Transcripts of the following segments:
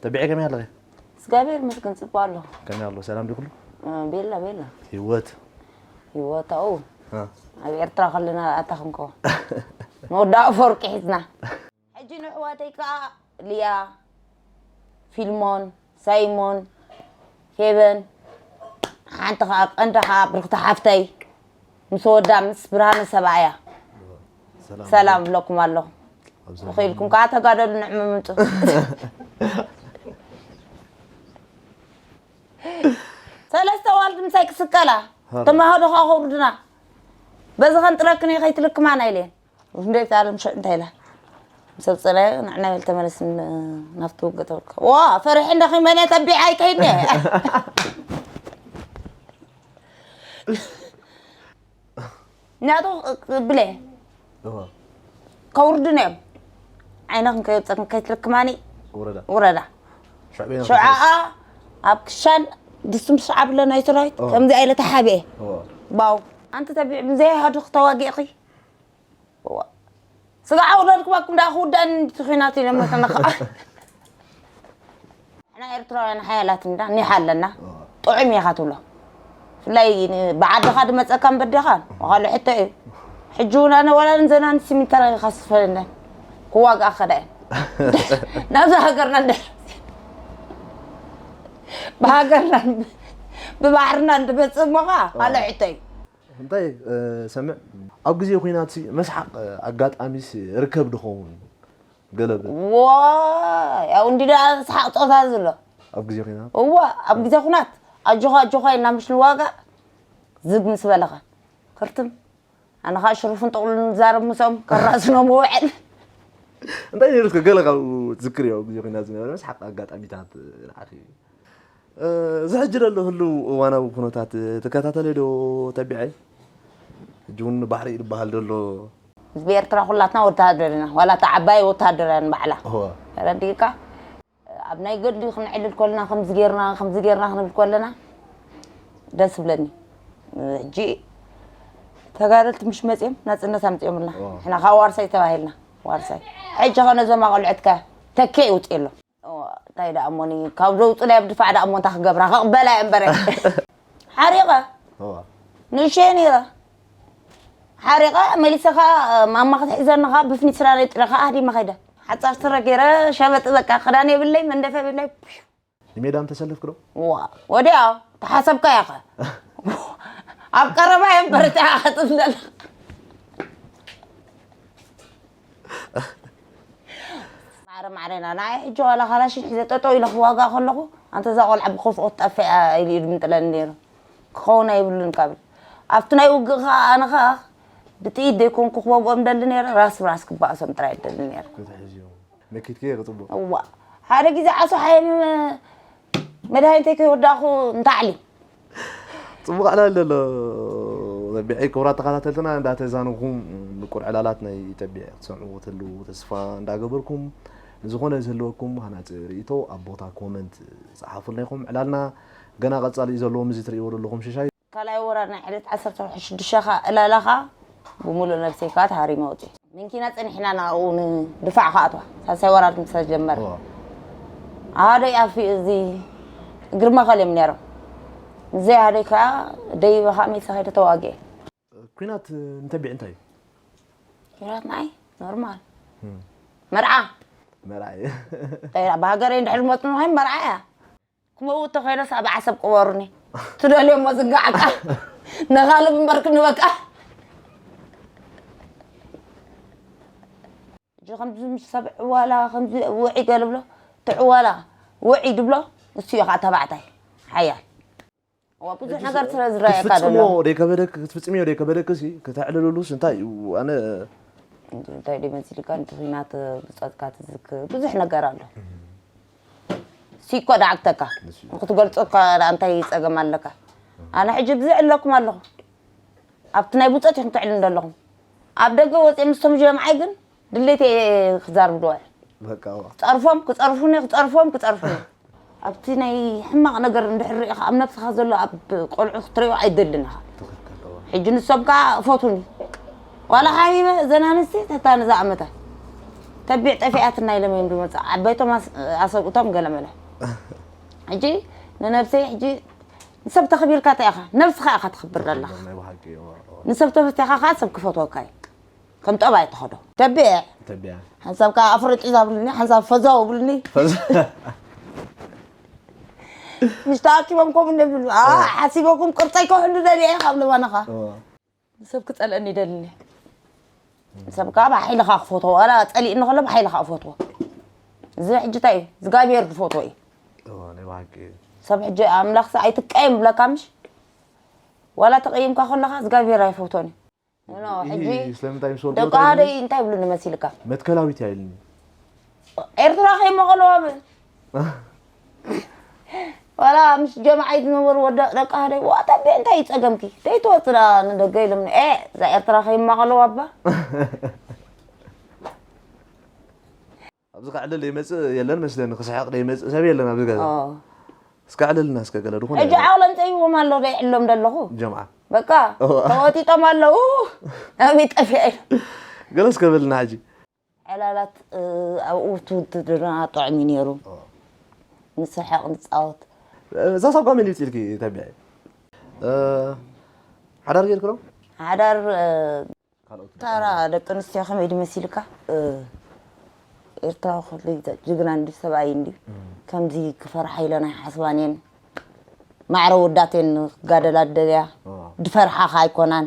ተቢዐ ከመይ ኣለኺ? እግዚኣብሔር ይመስገን ጽቡቅ ኣለኹ። ከመይ ኣሎ? ሰላም ድዩ ኩሉ? እ፣ ቤላ ቤላ። ህይወት? ህይወት ኣው እ። ኣብ ኤርትራ ከለና ኣታ ክንኮ መወዳእ ኣፈወርቂ ሒዝና። ሕጂ ንሕዋተይ ከኣ ሊያ፣ ፊልሞን፣ ሳይሞን፣ ሄቨን፣ ሓንቲ ከኣ ቀንዲ ከኣ ብርክቲ ሓፍተይ ምስ ወዳ ምስ ብርሃነ ሰብኣያ ሰላም ብለኩም ኣለኹ። ተኽኢልኩም ከዓ ተጋደሉ ንዕሚ ምምፁ። ሰለስተ ዋልድ ምሳይ ክስቀላ ተማሃዶ ከዓ ከውርድና በዚ ከንጥረክን ከይትልክማና ኢለን እንዴት ዓለም ሸ እንታይ ኢላ? ሰብ ጸላይ ንዕና ይል ተመለስ ናፍቲ ውግእ ተወልካ። ዋ ፈሪሕ እንደ ኺመነ ተቢዓ ይከይነ። ናቱ ብለ ከውርድን እዮም። ዓይነኽን ከየብፀክን ከይትልክማኒ ወረዳ ወረዳ። ሸውዓኣ ኣብ ክሻን ድስቱም ሰዓብ ለናይ ሰራዊት ከምዚ ኣይለ ተሓብኤ። ባው ኣንቲ ተቢዕ ብዘይ ሃድኽ ተዋጊእኺ ስጋዕ ኣውረድክባኩም ደኣ ክውዳእኒ እንዲ ኲናት ኢለ መተና ከዓ ንሕና ኤርትራውያን ሓያላት እንዳ እኒሓ ኣለና ጥዑም ኢኻ ትብሎ ብፍላይ ብዓድኻ ድመፀካ እምበር ዲኻ ካልእ ሕቶ እዩ ሕጂ እውን ኣነ ወላ ንዘናን ሲሚንተራ ኢኻ ስፈለለን ክዋግኣ ከዳ እየን ናብዛ ሃገርና እንደ ብሃገርና ብባሕርና እንድመፅእ እሞ ከዓ ካልእ ሕቶ እዩ እንታይ ሰምዕ ኣብ ግዜ ኲናት መስሓቕ ኣጋጣሚስ ርከብ ድኸውን ገለ ብል ዋ ያው እንዲ ደኣ ሰሓቕ ፆታ ዘሎ ኣብ ግዜ ኲናት እዋ ኣብ ግዜ ኹናት ኣጆኻ ኣጆኻ ኢልና ምሽ ንዋጋእ ዝግ ምስ በለኻ ክርትም ኣነ ኸዓ ሽሩፍን ጥቕሉን ንዛረብ ምስኦም ከራስኖም ውዕል እንታይ ነይሩ እስከ ገለ ካብኡ ትዝክርዮ ኣብ ግዜ ኲናት ዝነበረ መስሓቕ ኣጋጣሚታት ንዓኺ እዚ ሕጂ ዘሎ ህልው እዋናዊ ኩነታት ትከታተለ ዶ ተቢዐይ? ሕጂ እውን ባሕሪ እዩ ዝበሃል ዘሎ። ህዝቢ ኤርትራ ኩላትና ወተሃደር ኢና። ዋላ እታ ዓባይ ወተሃደር እያ ንባዕላ። እወ። ተረዲእካ? ኣብ ናይ ገድሊ ክንዕልል ከለና ከምዚ ጌርና ከምዚ ጌርና ክንብል ከለና ደስ ይብለኒ። ሕጂ ተጋደልቲ ምሽ መፅኦም ናፅነት ኣምፅኦምልና። እወ። ንሕና ካብ ዋርሳይ ተባሂልና ዋርሳይ። ሕጂ ኸ ነዞም ኣቆልዑትከ ተኬ ይውፅእ ኣሎ። እንታይ ደኣ እሞኒ ካብ ዘውፅለይ ኣብ ድፋዕ ደኣ እሞ እንታይ ክገብራ ክቕበላ እየ እምበረ ሓሪቐ ንእሸየ ነይረ ሓሪቐ መሊሰ ከዓ ማማ ክትሒዘኒ ከዓ ብፍኒት ስራ ነጢረ ከዓ ኣህዲመ ከይደ ሓፃር ስረ ገይረ ሸበጥ በቃ ክዳን የብለይ መንደፍ የብለይ ንሜዳ ምተሰለፍክ ዶ ወዲያ ተሓሰብካ ያኸ ኣብ ቀረባ እየ እምበር እቲ ሓጥፍ ዘለ ማዕረ ማዕረና ንዓይ ሕጂ ዋላ ካላሽን ሒዘ ጠጠው ኢለ ክዋጋእ ከለኹ ኣንተ እዛ ቆልዓ ብኸፍኦ ትጠፍእ እያ ኢሉ ኢዱ ምጥለኒ ነይሩ ክኸውን ኣይብሉን ካብ ኣብቲ ናይ ውግእ ከዓ ኣነ ከዓ ብጥይት ዘይኮንኩ ክወግኦም ደሊ ነይረ ራስ ብራስ ክበኣሶም ጥራይ ደሊ ነይረ ክትሕዝዮ መኪትኪ ክፅቡቅ እዋ ሓደ ግዜ ዓሶ ሓየም መድሃኒተይ ከይወዳእኩ እንታዕሊ ፅቡቕ ዕላል ዘሎ ተቢዐይ ክቡራት ተኸታተልትና እንዳተዛንኹም ምቁር ዕላላት ናይ ተቢዐ ክትሰምዕዎ ትህልዉ ተስፋ እንዳገበርኩም ንዝኾነ ዝህልወኩም ሃናፂ ርእይቶ ኣብ ቦታ ኮመንት ፀሓፉልና ኢኹም ዕላልና ገና ቀፃሊ እዩ ዘለዎ ምዚ ትርእይዎ ዘለኹም ሽሻይ ካልኣይ ወራር ናይ ዕለት ዓሰርተ ሽዱሽተ ኻ እላላኻ ብሙሉእ ነብሰይ ከዓ ተሃሪመ ወፅየ መንኪና ፀኒሕና ናብኡ ንድፋዕ ክኣትዋ ሳልሳይ ወራር ምስ ተጀመረ ኣሃደይ ኣፊ እዚ እግሪ መኸል እዮም ነይሮም ንዘይ ኣሃደይ ከዓ ደይበ ከዓ ሜሳ ከይደ ተዋግኤ ኩናት ንተቢዕ እንታይ እዩ? ኩናት ንዓይ ኖርማል መርዓ መርዓ እዩ ብሃገረይ እንድሕር ዝመፁ ንኮይን መርዓ እያ ክመውት ተኸይነስ ኣብ ዓሰብ ቅበሩኒ ትደልዮ እሞ ዝጋዓካ ንኻልብ እምበር ክንበቃ ሕጂ ከምዚ ምስ ሰብ ዕዋላ ከምዚ ውዒ ገለ ብሎ እቲ ዕዋላ ውዒ ድብሎ ንሱ እዩ ከዓ ተባዕታይ ሓያል እዋ ብዙሕ ነገር ስለ ዝረኣየካ ክትፍፅሞ ዘሎ ደይከበደክ ክትፍፅምዮ ደይከበደክሲ ክተዕልልሉስ እንታይ እዩ ኣነ እንታይ ደይ መሲልካ ነቲ ኩናት ብፀትካ ትዝክር ብዙሕ ነገር ኣሎ ሲኮ ዳዕግተካ ንክትገልፆ እኳ ደኣ እንታይ ፀገም ኣለካ ኣነ ሕጂ ብዝዕ ኣለኩም ኣለኹ ኣብቲ ናይ ብፆት ኢኹም ትዕልም ዘለኹም ኣብ ደገ ወፅየ ምስቶም ጀምዓይ ግን ድሌት እየ ክዛርብ ድውዕል በቃ እዋ። ክፀርፎም ክፀርፉኒ ክፀርፎም ክፀርፉኒ ኣብቲ ናይ ሕማቕ ነገር እንድሕር ርኢኻ ኣብ ነብስኻ ዘሎ ኣብ ቆልዑ ክትሪኦ ኣይደልን ኢኻ ትኽክል እዋ። ሕጂ ንሶም ከዓ እፈቱኒ ዋላ ሓሚመ እዘን ኣንስቲ ተታኒ ዝኣመተ ተቢዕ ጠፊኣትና ኢሎም እዮም ዝመፁ። ዓበይቶም ኣስ- ኣሰብኡቶም ገለመለ። ሕጂ ንነብሰይ ሕጂ ንሰብ ተኽቢርካ እንታይ ኢኻ? ነብስኻ ኢኻ ትኽብር ዘለኻ። ናይ ብሓቂ እዋ፣ እዋ። ንሰብ ተፈቲኻ ከዓ ሰብ ክፈትወካ እዩ። ከም ጠባይ ትኸዶ። ተቢዕ። ተቢዓ። ሓንሳብ ከዓ ኣፍረጢ ዛብልኒ፣ ሓንሳብ ፈዛው ብልኒ። ፈዛ- ምሽ ተኣኪቦም ከምኡ እንደ ብሉ። ኣ፣ ሓሲበኩም ቅርጸይ ከሕሉ ደልየ ካብ ለባናኻ። እዋ። ንሰብ ክጸልአኒ ይደልኒ። ንሰብ ከዓ ብሓይልኻ ክፈትዎ። ዋላ ጸሊእኒ ከሎ ብሓይልኻ ክፈትዎ። እዚ ሕጂ እንታይ እዩ? እግዚኣብሔር ዝፈትዎ እዩ። እዋ፣ ናይ ብሓቂ እዩ። ሰብ ሕጂ ኣምላኽስ ኣይትቀየም ብለካ ምሽ? ዋላ ተቐይምካ ከለኻ እግዚኣብሔር ኣይፈትዎን እዩ። ኖ፣ ሕጂ ስለምንታይ ምስ በልኩ ደቂ እንታይ ሃደይ ይብሉኒ? እንታይ ይብሉኒ መሲልካ? መትከላዊት እያ ኢሉኒ። ኤርትራ ከይመቐለዋ ብ-፣ ዋላ ምስ ጀማዓይ ዝነበሩ ወደ-፣ ደቂ ሃደይ፣ "ዋ፣ ተቤ እንታይ እዩ ጸገምኪ? ደይ ትወጽዳ ንደገ?" ኢሎምኒ። "ኤ፣ እዛ ኤርትራ ከይመቐለዋ እባ?" ኣብዚ ከዕልል ይመጽእ የለን መስለኒ፣ ክስሕቕ ደይመጽእ ሰብ የለን ኣብዚ ገዛ። ኦ። እስከ ዕልልና እስከ ገለ ዝኾነ ሕጂ ነገር። ዓቕሎም ጸይዎም ኣሎ፣ ደይዕሎም ደለኹ። ጀምዓ። በቃ፣ እዋ። ተወጢጦም ኣለዉ። ኣበይ ጠፊዐ ኢሉ። ገለ እስከ በልና ሕጂ። ዕላላት፣ እ፣ ኣብኡ ውትድርና ጥዑም እዩ ነይሩ። ኦ። ንስሕቕ፣ ንጻወት። እዛ ሳጓ መን ይውጽልኪ ተቢዐ? እ፣ ሓዳር ጌርክሎ? ሓዳር፣ እ፣ ካልኦት ታራ ደቂ ኣንስትዮ ከመይ ድመሲልካ? እ፣ ኤርትራዊ ኩሉ ጅግና እንዲ ሰብኣይ እንዲ እም። ከምዚ ክፈርሓ ኢለን ኣይሓስባን እየን። ማዕረ ወዳት እየን ክጋደላ ደልያ። ዋ። ድፈርሓኻ ኣይኮናን።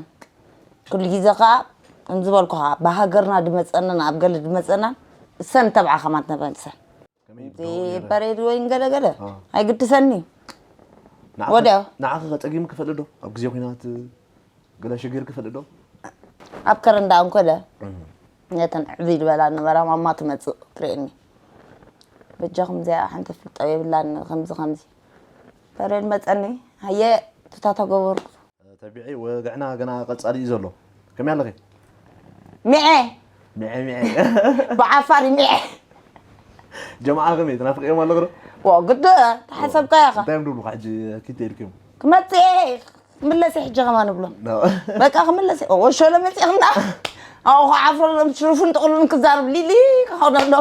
ኩሉ ግዜ ኸኣ ከም ዝበልኩኻ ብሃገርና ድመጸናን ኣብ ገለ ድመጸናን እሰን ተብዓ ከማት ነበንሰን። ከመይ እቲ ይብልዎ ነይረ? ፐሬድ ወይ ገለ ገለ አ። ኣይግድሰኒ። ንዓኺ ወዲያው። ንዓኺ ከጸጊምኪ ይፈልጥ ዶ? ኣብ ግዜ ኲናት ገለ ሽግር ክፈልጥ ዶ? ኣብ ከረን ደኣ እንኮለ እም። ነተን ዕብይ ዝበላ ነበራ፣ ማማ ትመጽእ ትርእየኒ። በጃኹም እዚኣ ሓንቲ ፍልጠው የብላን፣ ከምዚ ከምዚ። ፐሬድ መጸኒ፣ ሃየ፣ ቱታ ተገበርኩ። ተቢዐይ፣ ወግዕና ገና ቀጻሊ እዩ ዘሎ። ከመይ ኣለኺ? ሚዐ! ሚዐ፣ ሚዐ። ብዓፋር ሚዐ! ጀማዓ ከመይ? ትናፍቕዮም ኣለኺ ዶ? ዎ፣ ግዲ፣ ተሓሰብካዮ ኢኻ። እንታይ እዮም ዝብሉኻ ሕጂ? ኪንተ ኢልክዮም? ክመጽእ እየ፣ ክምለስ እየ ሕጂ ከማን እብሎም። ኖ። በቃ ክምለስ እየ። ዎ፣ ሸሎ መጺእኽና። ኣብኡ ኸዓ ዓፍሮም ሽሩፍን ጥቕሉን ክዛረብ ሊሊ ክኸውን ኣሎ።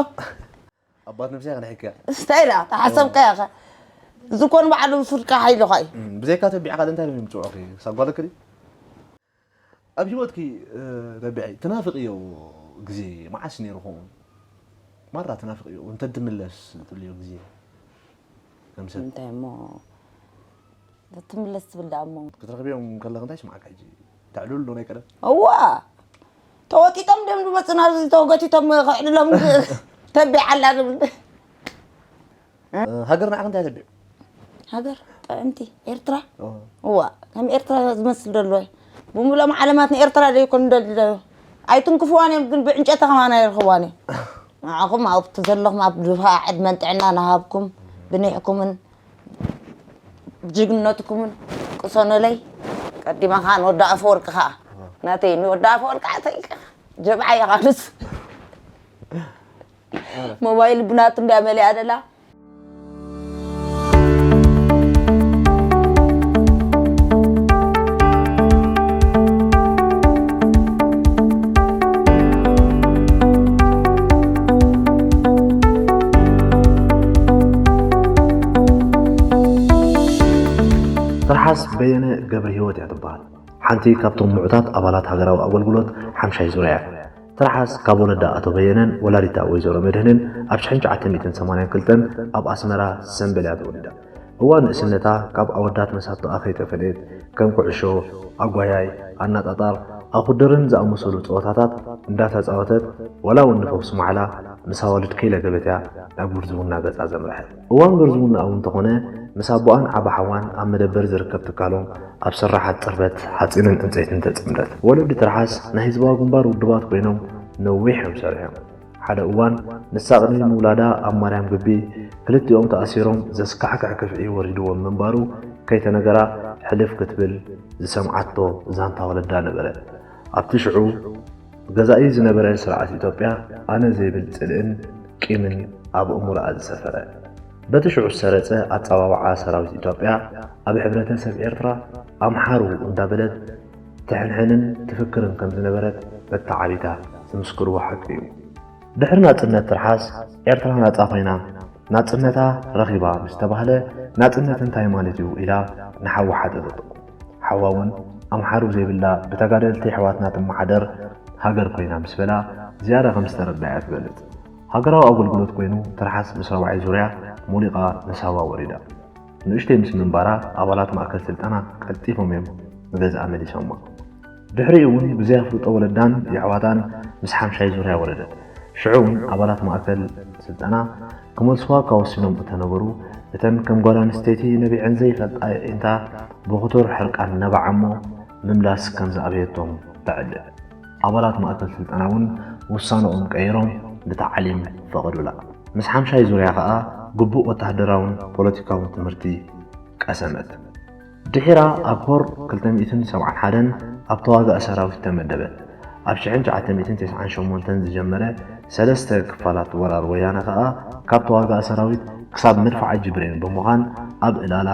ኣባት ነብስያ ከነሕክያ። እንታይ ኢላ? ተሓሰብካዮ ኢኻ። እዚ ኮን ባዕሉ ፍርቂ ሓይልኻ እዩ። እም፣ ብዘይካ ተቢዕ ካልእ እንታይ እዮም ዝምጽዑኺ? ሳጓ ኣለኪ ድዩ? ኣብ ህይወትኪ፣ እ፣ ተቢዐይ፣ ትናፍቕዮ ግዜ መዓስ ነይሩ ኸውን? ማራ ትናፍቕዮ፣ እንተ ትምለስ ትብልዮ ግዜ? ከም ሰብ። እንታይ እሞ? ትምለስ ትብል ደኣ እሞ። ክትረኽብዮም ከለኺ እንታይ ይስምዓካ ሕጂ? ተዕልሉ ዶ ናይ ቀደም? እዋ! ተወጢጦም ድዮም ዝመጹና፣ ተጎቲቶም ከዕልሎም ተቢዓ ኣላ ዝብል። እ፣ ሃገር ንዓኺ እንታይ ተቢዑ? ሃገር ጥዕምቲ ኤርትራ። ኦ። እዋ፣ ከም ኤርትራ ዝመስል ዘሎ። ብምሉኦም ዓለማት ንኤርትራ ዘይኮኑ ደልዩ። ኣይትንክፍዋን እዮም፣ ግን ብዕንጨቲ ከማን ኣይረኽብዋን እዮም። ንዓኹም ኣብቲ ዘለኹም ኣብ ድፋ ዕድመን ጥዕና ንሃብኩም፣ ብኒሕኩምን ጅግንነትኩምን ቅሰኑለይ። ቀዲመ ኸኣ ንወዲ ኣፈወርቂ ኸኣ። ናተይ ንወዲ ኣፈወርቂ ዓተይ ጀብዓ ኢኻ ንሱ። ሞባይል ብናቱ እንድያ መሊኣ ደላ። ትርሓስ በየነ ገብረሂወት እያ ትበሃል። ሓንቲ ካብቶም ምዑታት ኣባላት ሃገራዊ ኣገልግሎት ሓምሻይ ዙርያ እያ። ትርሓስ ካብ ወለዳ ኣቶ በየነን ወላዲታ ወይዘሮ መድህንን ኣብ ሽሕን ትሽዓተ ሚእትን ሰማንያን ክልተን ኣብ ኣስመራ ሰምበል እያ ተወሊዳ። እዋን ንእስነታ ካብ ኣወዳት መሳቶኣ ከይተፈለየት ከም ኩዕሾ፣ ኣጓያይ፣ ኣናጣጣር፣ ኣኹድርን ዝኣመሰሉ ጸወታታት እንዳተጻወተት፣ ዋላ እውን ንፈውሲ ማዕላ ምስ ኣዋልድ ከይለገበት እያ ናብ ጉርዝውና ገጻ ዘምርሐት። እዋን ጉርዝውናኣ እውን እንተኾነ፣ ምስ ኣቦኣን ዓቢ ሓዋን ኣብ መደበር ዝርከብ ትካሎም ኣብ ስራሓት ጽርበት ሓጺንን ዕንጸይትን ተጸምደት። ወለዲ ትርሓስ ናይ ህዝባዊ ግንባር ውድባት ኮይኖም ነዊሕ እዮም ሰሪሖም። ሓደ እዋን ንሳ ቅድሚ ምውላዳ ኣብ ማርያም ግቢ ክልቲኦም ተኣሲሮም ዘስካሕክሕ ክፍዒ ወሪድዎም ምንባሩ ከይተነገራ ሕልፍ ክትብል ዝሰምዓቶ ዛንታ ወለዳ ነበረ። ኣብቲ ሽዑ ገዛኢ ዝነበረ ስርዓት ኢትዮጵያ ኣነ ዘይብል ጽልእን ቂምን ኣብ ኣእምሮኣ ዝሰፈረ። በቲ ሽዑ ዝሰረጸ ኣጸዋውዓ ሰራዊት ኢትዮጵያ ኣብ ሕብረተሰብ ኤርትራ ኣምሓሩ እንዳበለት ትሕንሕንን ትፍክርን ከም ዝነበረት መተዓቢታ ዝምስክርዎ ሓቂ እዩ። ድሕሪ ናጽነት ትርሓስ ኤርትራ ናጻ ኮይና ናጽነታ ረኺባ ምስ ተባህለ፣ ናጽነት እንታይ ማለት እዩ ኢላ ንሓዋ ሓተተቶ። ሓዋ እውን ኣምሓሩ ዘይብላ ብተጋደልቲ ኣሕዋትና ትመሓደር ሃገር ኮይና ምስ በላ ዝያዳ ከም ዝተረዳያ ትገልጽ። ሃገራዊ ኣገልግሎት ኮይኑ ትርሓስ ምስ ራብዓይ ዙርያ ሞሊቓ ንሳዋ ወሪዳ። ንእሽተይ ምስ ምንባራ ኣባላት ማእከል ስልጠና ቀልጢፎም እዮም ንገዝኣ መሊሶማ። ድሕሪኡ እውን ብዘይ ኣፍልጦ ወለዳን የሕዋታን ምስ ሓምሻይ ዙርያ ወረደት። ሽዑ እውን ኣባላት ማእከል ስልጠና ክመልስዋ እኳ ወሲኖም እተነበሩ፣ እተን ከም ጓል ኣንስተይቲ ነቢዐን ዘይፈልጣ የዒንታ ብኽቱር ሕርቃን ነባዓ እሞ ምምላስ ከም ዝኣበየቶም ተዕልል። ኣባላት ማእከል ስልጠና እውን ውሳነኦም ቀይሮም ንታዕሊም ፈቐዱላ። ምስ ሓምሻይ ዙርያ ኸኣ ግቡእ ወተሃደራውን ፖለቲካውን ትምህርቲ ቀሰመት። ድሒራ ኣብ ኮር ክልተ ሚእትን ሰብዓን ሓደን ኣብ ተዋጋኢ ሰራዊት ተመደበት። ኣብ ሽሕን ትሽዓተ ሚእትን ተስዓን ሸሞንተን ዝጀመረ ሰለስተ ክፋላት ወራር ወያነ ኸኣ ካብ ተዋጋኢ ሰራዊት ክሳብ መድፍዓጂ ብሬን ብምዃን ኣብ እላላ፣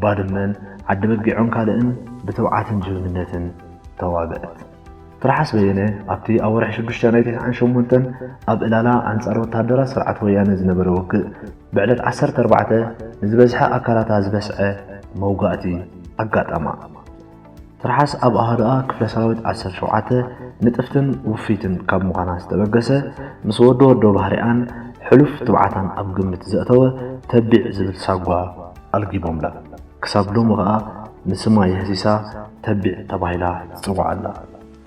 ባድመን፣ ዓዲ በጊዖን ካልእን ብትብዓትን ጅግንነትን ተዋግአት። ትርሓስ በየነ ኣብቲ ኣብ ወርሒ ሽዱሽተ ናይ ተስዓን ሸሞንተን ኣብ እላላ ኣንጻር ወተሃደራት ስርዓት ወያነ ዝነበረ ውግእ ብዕለት ዓሰርተ ኣርባዕተ ንዝበዝሐ ኣካላታ ዝበስዐ መውጋእቲ ኣጋጠማ። ትርሓስ ኣብ ኣሃዱኣ ክፍለ ሰራዊት ዓሰርተ ሸውዓተ ንጥፍትን ውፍይትን ካብ ምዃና ዝተበገሰ፣ ምስ ወዶ ወዶ ባህሪኣን ሕሉፍ ትብዓታን ኣብ ግምት ዘእተወ ተቢዕ ዝብል ሳጓ ኣልጊቦምላ። ክሳብ ሎሚ ኸኣ ንስማ የህሲሳ ተቢዕ ተባሂላ ትጽዋዕ ኣላ።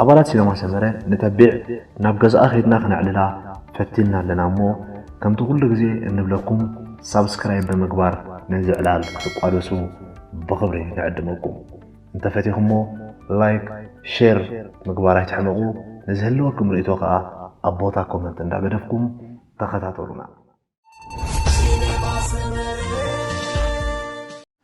ኣባላት ሲነማ ሰመረ ንተቢዕ ናብ ገዛኣ ኸይድና ክነዕልላ ፈቲንና ኣለና እሞ፣ ከምቲ ኩሉ ግዜ እንብለኩም ሳብስክራይብ ብምግባር ነዚ ዕላል ክትቋደሱ ብኽብሪ ንዕድመኩም። እንተፈቲኹሞ ላይክ፣ ሼር ምግባር ኣይትሕመቑ። ንዝህልወኩም ርእይቶ ኸኣ ኣብ ቦታ ኮመንት እንዳገደፍኩም ተኸታተሉና።